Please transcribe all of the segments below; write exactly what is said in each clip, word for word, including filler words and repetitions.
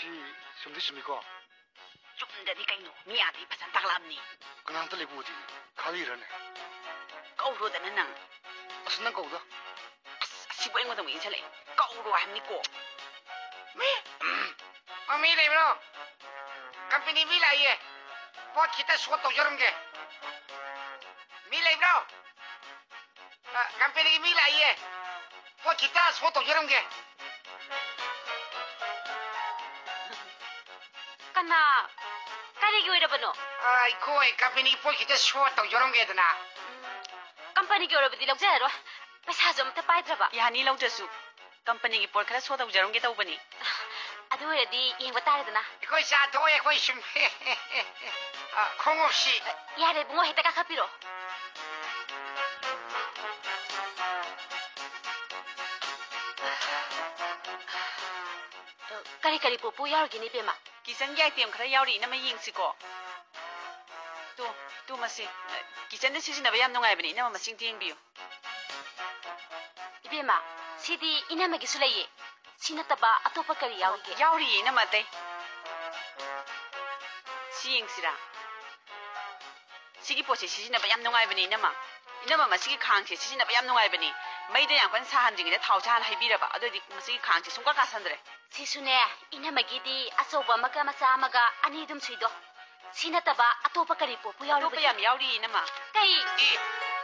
ꯁꯤ ꯆꯨꯝꯗꯤ ꯆꯨꯝꯃꯤꯀꯣ? ꯆꯨꯝꯗꯗꯤ ꯀꯩꯅꯣ? ꯃꯤ ꯑꯥꯗꯒꯤ ꯐꯖꯅ ꯇꯥꯛꯂꯛꯑꯕꯅꯤ꯫ ꯀꯅꯥꯝꯇ ꯂꯩꯕ ꯎꯗꯦꯅꯦ꯫ ꯈꯥꯂꯤꯔꯅꯦ? ꯀꯧꯔꯣꯗꯅ ꯅꯪ꯫ ꯑꯁ, ꯅꯪ ꯀꯧꯗ꯫ ꯑꯁ, ꯑꯁꯤꯕꯨ ꯑꯩꯉꯣꯟꯗ ꯑꯃꯨꯛ ꯏꯟꯁꯤꯜꯂꯛꯑꯦ꯫ ꯀꯧꯔꯣ ꯍꯥꯏꯕꯅꯤꯀꯣ꯫ ꯃꯤ? ꯑ, ꯃꯤ ꯂꯩꯕ꯭ꯔꯣ? ꯀꯝꯄꯦꯅꯤ ꯃꯤ ꯂꯥꯛꯏꯌꯦ꯫ ꯄꯣꯠ ꯈꯤꯇ ꯁꯣ ꯇꯧꯖꯔꯝꯒꯦ꯫ ꯃꯤ ꯂꯩꯕ꯭ꯔꯣ? ꯑ, ꯀꯝꯄꯦꯅꯤꯒꯤ ꯃꯤ ꯂꯥꯛꯏꯌꯦ꯫ ꯄꯣꯠ ꯈꯤꯇ ꯁꯣ ꯇꯧꯖꯔꯝꯒꯦ꯫ ꯀꯅꯥ? ꯀꯔꯤꯒꯤ ꯑꯣꯏꯔꯕꯅꯣ? ꯑ, ꯑꯩꯈꯣꯏ ꯀꯝꯄꯦꯅꯤꯒꯤ ꯄꯣꯠ ꯈꯤꯇ ꯁꯣ ꯇꯧꯖꯔꯝꯒꯦꯗꯅ꯫ ꯎꯝ, ꯀꯝꯄꯅꯤꯒꯤ ꯑꯣꯏꯔꯕꯗꯤ ꯂꯧꯖꯔꯔꯣꯏ꯫ ꯄꯩꯁꯥꯁꯨ ꯑꯃꯠꯇ ꯄꯥꯏꯗ꯭ꯔꯕ꯫ ꯌꯥꯅꯤ, ꯂꯧꯗ꯭ꯔꯁꯨ꯫ ꯀꯝꯄꯅꯤꯒꯤ ꯄꯣꯠ ꯈꯔ ꯁꯣ ꯇꯧꯖꯔꯝꯒꯦ ꯇꯧꯕꯅꯤ꯫ ꯑꯗꯨ ꯑꯣꯏꯔꯗꯤ ꯌꯦꯡꯕ ꯇꯥꯔꯦꯗꯅ꯫ ꯑꯩꯈꯣꯏ ꯆꯥ ꯊꯣꯛꯑꯦ, ꯑꯩꯈꯣꯏ ꯁꯨꯝ꯫ ꯑ, ꯈꯣꯡꯎꯞꯁꯤ꯫ ꯌꯥꯔꯦ ꯏꯕꯨꯡꯉꯣ, ꯍꯦꯛꯇ ꯀꯥꯈꯠꯄꯤꯔꯣ꯫ ꯀꯔꯤ ꯀꯔꯤ ꯄꯣꯠꯄꯨ ꯌꯥꯎꯔꯤꯒꯦꯅꯦ, ꯏꯕꯦꯝꯃ? ꯀꯤꯆꯟꯒꯤ ꯑꯥꯏꯇꯦꯝ ꯈꯔ ꯌꯥꯎꯔꯤ, ꯏꯅꯝꯃ, ꯌꯦꯡꯁꯤꯀꯣ꯫ ꯇꯨ, ꯇꯨ ꯃꯁꯤ, ꯑ, ꯀꯤꯆꯟꯗ ꯁꯤꯖꯤꯟꯅꯕ ꯌꯥꯝ ꯅꯨꯡꯉꯥꯏꯕꯅꯤ, ꯏꯅꯝꯃ, ꯃꯁꯤꯡꯗ ꯌꯦꯡꯕꯤꯌꯨ꯫ ꯏꯕꯦꯝꯃ, ꯁꯤꯗꯤ ꯏꯅꯝꯃꯒꯤꯁꯨ ꯂꯩꯌꯦ꯫ ꯁꯤ ꯅꯠꯇꯕ ꯑꯇꯣꯞꯄ ꯀꯔꯤ ꯌꯥꯎꯔꯤꯒꯦ? ꯌꯥꯎꯔꯤꯌꯦ, ꯏꯅꯝꯃ, ꯑꯇꯩ꯫ ꯁꯤ ꯌꯦꯡꯁꯤꯔꯥ? ꯁꯤꯒꯤ ꯄꯣꯠꯁꯦ ꯁꯤꯖꯤꯟꯅꯕ ꯌꯥꯝ ꯅꯨꯡꯉꯥꯏꯕꯅꯦ, ꯏꯅꯝꯃ꯫ ꯏꯅꯝꯃ, ꯃꯁꯤꯒꯤ ꯈꯥꯡꯁꯦ ꯁꯤꯖꯤꯟꯅꯕ ꯌꯥꯝ ꯅꯨꯡꯉꯥꯏꯕꯅꯤ꯫ ꯃꯩꯗ ꯌꯥꯝ ꯀꯟꯅ ꯁꯥꯍꯟꯗ꯭ꯔꯤꯉꯩꯗ ꯊꯥꯎꯁꯦ ꯍꯥꯟꯅ ꯍꯩꯕꯤꯔꯕ, ꯑꯗꯨꯑꯣꯏꯗꯤ ꯃꯁꯤꯒꯤ ꯈꯥꯡꯁꯦ ꯁꯨꯡꯀꯥ ꯀꯥꯁꯟꯗ꯭ꯔꯦ꯫ ꯁꯤꯁꯨꯅꯦ, ꯏꯅꯝꯃꯒꯤꯗꯤ ꯑꯆꯧꯕ ꯑꯃꯒ ꯃꯆꯥ ꯑꯃꯒ ꯑꯅꯤ ꯑꯗꯨꯝ ꯁꯨꯏꯗꯣ꯫ ꯁꯤ ꯅꯠꯇꯕ ꯑꯇꯣꯞꯄ ꯀꯔꯤ ꯄꯣꯠꯄꯨ ꯑꯇꯣꯞꯄ ꯌꯥꯎꯔꯤꯕꯒꯦ? ꯌꯥꯝ ꯌꯥꯎꯔꯤ, ꯏꯅꯝꯃ꯫ ꯀꯩ? ꯑꯦ,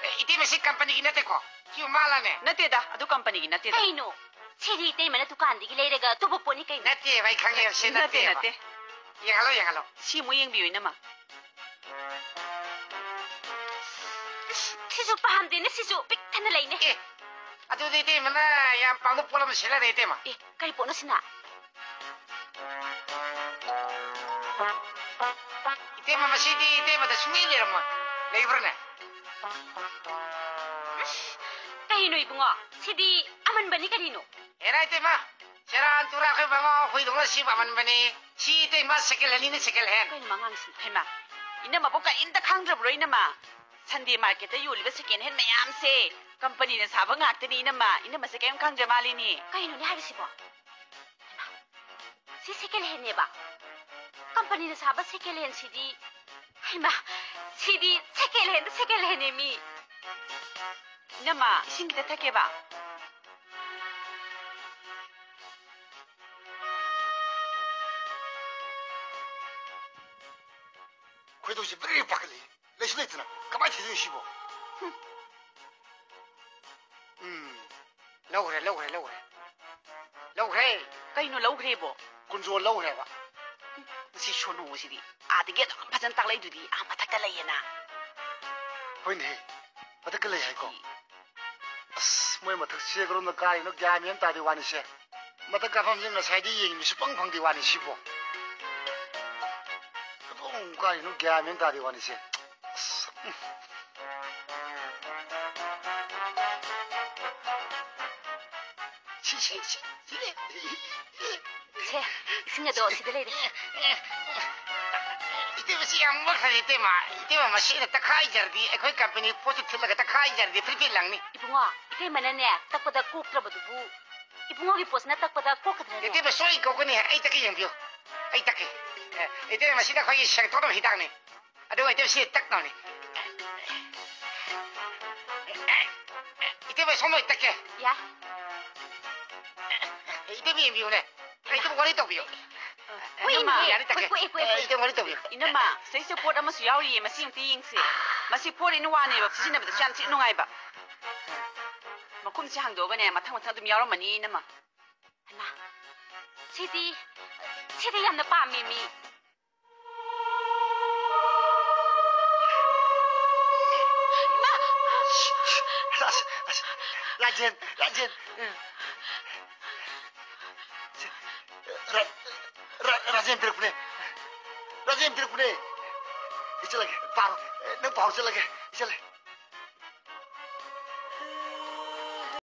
ꯑꯦ, ꯏꯇꯩꯃ, ꯁꯤ ꯀꯝꯄꯅꯤꯒꯤ ꯅꯠꯇꯦꯀꯣ? ꯁꯤꯕꯨ ꯃꯥꯜꯂꯅꯦ? ꯅꯠꯇꯦꯗ, ꯑꯗꯨ ꯀꯝꯄꯅꯤꯒꯤ ꯅꯠꯇꯦꯗ꯫ ꯀꯩꯅꯣ? ꯁꯤꯗꯤ ꯏꯇꯩꯃꯅ ꯗꯨꯀꯥꯟꯗꯒꯤ ꯂꯩꯔꯒ ꯑꯇꯣꯞꯄ ꯄꯣꯠꯅꯤ ꯀꯩꯅꯣ? ꯅꯠꯇꯦꯕ, ꯑꯩ ꯈꯪꯉꯦꯕ, ꯁꯤ ꯅꯠꯇꯦ, ꯅꯠꯇꯦꯕ꯫ ꯅꯠꯇꯦ꯫ ꯌꯦꯡꯍꯜꯂꯣ, ꯌꯦꯡꯍꯜꯂꯣ꯫ ꯁꯤ ꯑꯃꯨꯛ ꯌꯦꯡꯕꯤꯌꯨ, ꯏꯅꯝꯃ꯫ ꯏꯁ, ꯁꯤꯁꯨ ꯄꯥꯝꯗꯦꯅꯦ, ꯁꯤꯁꯨ ꯄꯤꯛ ꯊꯟꯅ ꯂꯩꯅꯦ꯫ ꯑꯦ, ꯑꯗꯨꯗꯤ ꯏꯇꯩꯃꯅ ꯌꯥꯝ ꯄꯥꯝꯕ ꯄꯣꯠ ꯑꯃ ꯁꯤꯜꯂꯔꯦ, ꯏꯇꯩꯃ꯫ ꯑꯦ, ꯀꯔꯤ ꯄꯣꯠꯅꯣ ꯁꯤꯅ? ꯏꯇꯩꯃ, ꯃꯁꯤꯗꯤ ꯏꯇꯩꯃꯗ ꯁꯨꯡꯂꯩ ꯂꯩꯔꯝꯃꯣꯏ꯫ ꯂꯩꯕ꯭ꯔꯅꯦ? ꯑꯁ, ꯀꯩꯅꯣ ꯏꯕꯨꯡꯉꯣ? ꯁꯤꯗꯤ ꯑꯃꯟꯕꯅꯤ ꯀꯔꯤꯅꯣ? ꯍꯦꯔꯥ ꯏꯇꯩꯃ, ꯁꯦꯔꯥꯟ ꯇꯨꯔꯥꯟ ꯑꯩꯈꯣꯏ ꯃꯃꯥ ꯍꯨꯏꯗꯧꯅ ꯁꯤꯕꯨ ꯑꯃꯟꯕꯅꯤ꯫ ꯁꯤ ꯏꯇꯩꯃ second handꯅꯤꯅꯦ, second hand꯫ ꯀꯩꯅꯣ ꯃꯉꯥꯡꯁꯤꯅ? ꯍꯩꯃꯥ, ꯏꯅꯝꯃꯕꯨ ꯀꯔꯤꯝꯇ ꯈꯪꯗ꯭ꯔꯕ꯭ꯔꯣ, ꯏꯅꯝꯃ? Sunday marketꯇ ꯌꯣꯜꯂꯤꯕ second hand ꯃꯌꯥꯝꯁꯦ ꯀꯝꯄꯅꯤꯅ ꯁꯥꯕ ꯉꯥꯛꯇꯅꯤ, ꯏꯅꯝꯃ꯫ ꯏꯅꯝꯃꯁꯦ ꯀꯔꯤꯝ ꯈꯪꯗ꯭ꯔ ꯃꯥꯜꯂꯤꯅꯦ꯫ ꯀꯩꯅꯣꯅꯦ ꯍꯥꯏꯔꯤꯁꯤꯕꯣ? ꯁꯦꯀꯦꯟ ꯍꯦꯟꯅꯦꯕ꯫ ꯀꯝꯄꯅꯤꯅ ꯁꯥꯕ ꯁꯦꯀꯦꯟ ꯍꯦꯟꯁꯤꯗꯤ, ꯍꯩꯃꯥ, ꯁꯤꯗꯤ ꯁꯦꯀꯦꯟ ꯍꯦꯟꯗ ꯁꯦꯀꯦꯟ ꯍꯦꯟꯅꯦ ꯃꯤ꯫ ꯏꯅꯝꯃ, ꯏꯁꯤꯡ ꯈꯤꯇ ꯊꯛꯀꯦꯕ꯫ ꯈꯣꯏꯗꯧꯁꯦ ꯕ꯭ꯔꯤ ꯄꯥꯈꯠꯂꯛꯏ꯫ ꯂꯩꯁꯨ ꯂꯩꯇꯅ ꯀꯃꯥꯏꯅ ꯊꯤꯗꯣꯏꯅꯣ ꯁꯤꯕꯣ? ꯎꯝ, ꯂꯧꯈ꯭ꯔꯦ, ꯂꯧꯈ꯭ꯔꯦ, ꯂꯧꯈ꯭ꯔꯦ꯫ ꯂꯧꯈ꯭ꯔꯦ꯫ ꯀꯩꯅꯣ ꯂꯧꯈ꯭ꯔꯦꯕꯣ? ꯀꯨꯟꯖꯣꯜ ꯂꯧꯈ꯭ꯔꯦꯕ꯫ ꯃꯁꯤ ꯁꯣꯅꯨꯁꯤꯗꯤ ꯑꯥꯗꯒꯤ ꯑꯗꯨꯝ ꯐꯖꯅ ꯇꯥꯛꯂꯛꯏꯗꯨꯗꯤ, ꯑꯥ ꯃꯊꯛꯇ ꯂꯩꯌꯦꯅ꯫ ꯍꯣꯏꯅꯦꯍꯦ, ꯃꯊꯛꯇ ꯂꯩ ꯍꯥꯏꯀꯣ꯫ ꯑꯁ, ꯃꯣꯏ ꯃꯊꯛꯁꯦ ꯀꯔꯣꯝꯗ ꯀꯥꯔꯤꯅꯣ ꯒ꯭ꯌꯥꯟ ꯃꯦꯟ ꯑꯃ ꯇꯥꯗꯦ ꯋꯥꯅꯤꯁꯦ꯫ ꯃꯊꯛ ꯀꯥꯐꯝꯁꯦ ꯉꯁꯥꯏꯗꯤ ꯌꯦꯡꯉꯤ, ꯁꯨꯐꯪ ꯐꯪꯗꯦ ꯋꯥꯅꯤ ꯁꯤꯕꯣ꯫ ꯀꯗꯣꯝ ꯀꯥꯏꯅꯣ ꯒ꯭ꯌꯥꯟ ꯃꯦꯟ ꯇꯥꯗꯦ ꯋꯥꯅꯤꯁꯦ꯫ ꯑꯁ, ꯎꯝ꯫ ꯁꯤ, ꯁꯤ, ꯁꯤ, ꯁꯤ ꯂꯩ꯫ ꯁꯦ, ꯏꯁꯤꯡ ꯑꯗꯣ ꯁꯤꯗ ꯂꯩꯔꯦ꯫ ꯏꯇꯩꯃ, ꯁꯤ ꯌꯥꯝ ꯃꯣꯠꯈ꯭ꯔꯦ, ꯏꯇꯩꯃ꯫ ꯏꯇꯩꯃ, ꯃꯁꯤ ꯑꯩꯅ ꯇꯛꯈꯥꯏꯖꯔꯗꯤ, ꯑꯩꯈꯣꯏ ꯀꯝꯄꯅꯤ ꯄꯣꯠꯇꯨ ꯊꯤꯠꯂꯒ ꯇꯛꯈꯥꯏꯖꯔꯗꯤ ꯐ꯭ꯔꯤꯠ ꯐ꯭ꯔꯤꯠ ꯂꯪꯅꯤ꯫ ꯏꯕꯨꯡꯉꯣ, ꯏꯇꯩꯃꯅꯅꯦ, ꯇꯛꯄꯗ ꯀꯣꯛꯇ꯭ꯔꯕꯗꯨꯕꯨ꯫ ꯏꯕꯨꯡꯉꯣꯒꯤ ꯄꯣꯠꯁꯤꯅ ꯇꯛꯄꯗ ꯀꯣꯛꯀꯗ꯭ꯔꯅꯦ? ꯏꯇꯩꯃ ꯁꯣꯏ ꯀꯣꯛꯀꯅꯤ, ꯑꯩ ꯇꯛꯀꯦ ꯌꯦꯡꯕꯤꯌꯨ꯫ ꯑꯩ ꯇꯛꯀꯦ꯫ ꯑꯦ, ꯏꯇꯩꯃ, ꯁꯤꯅ ꯑꯩꯈꯣꯏꯒꯤ ꯁꯦꯡꯗꯣꯛꯅꯕ ꯍꯤꯗꯥꯛꯅꯤ꯫ ꯑꯗꯨꯒ ꯏꯇꯩꯃ, ꯁꯤ ꯇꯛꯅꯕꯅꯤ꯫ ꯏꯇꯩꯃ, ꯁꯣꯝ ꯑꯣꯏ ꯇꯛꯀꯦ꯫ ꯌꯥꯏ꯫ ꯏꯇꯩꯃ, ꯌꯦꯡꯕꯤꯌꯨꯅꯦ꯫ ꯏꯇꯩꯃ, ꯋꯥꯔꯤ ꯇꯧꯕꯤꯌꯨ꯫ ꯀꯨꯏꯅꯦ꯫ ꯏꯅꯝꯃ, ꯌꯥꯅꯤ, ꯇꯛꯀꯦ꯫ ꯀꯨꯏ, ꯀꯨꯏ, ꯀꯨꯏ, ꯑꯦ, ꯀꯨꯏ꯫ ꯏꯇꯩꯃ, ꯋꯥꯔꯤ ꯇꯧꯕꯤꯌꯨ꯫ ꯏꯅꯝꯃ, ꯁꯤꯗꯩꯁꯤꯗ ꯄꯣꯠ ꯑꯃꯁꯨ ꯌꯥꯎꯔꯤꯌꯦ, ꯃꯁꯤ ꯑꯃꯨꯛꯇ ꯌꯦꯡꯁꯤ꯫ ꯃꯁꯤ ꯐꯣꯔ ꯏꯟ ꯋꯥꯟꯅꯦꯕ, ꯁꯤꯖꯤꯟꯅꯕꯗꯁꯨ ꯌꯥꯝ ꯊꯤ ꯅꯨꯡꯉꯥꯏꯕ꯫ ꯃꯈꯨꯝꯁꯦ ꯍꯥꯡꯗꯣꯛꯑꯒꯅꯦ, ꯃꯊꯪ ꯃꯊꯪ ꯑꯗꯨꯝ ꯌꯥꯎꯔꯝꯃꯅꯤ, ꯏꯅꯝꯃ꯫ ꯍꯩꯃꯥ, ꯁꯤꯗꯤ, ꯁꯤꯗꯤ ꯌꯥꯝꯅ ꯄꯥꯝꯃꯦ ꯃꯤ꯫ ꯏꯃꯥ! ꯑꯁ, ꯑꯁ, ꯔꯥꯖꯦꯟ, ꯔꯥꯖꯦꯟ꯫ ꯔꯥ-, ꯔꯥ-, ꯔꯥꯖꯦꯟ ꯄꯤꯔꯛꯄꯅꯦ꯫ ꯔꯥꯖꯦꯟ ꯄꯤꯔꯛꯄꯅꯦ꯫ ꯏꯆꯠꯂꯒꯦ, ꯄꯥꯔꯣ꯫ ꯅꯪ ꯄꯥꯎ ꯆꯠꯂꯒꯦ꯫ ꯏꯆꯠꯂꯦ꯫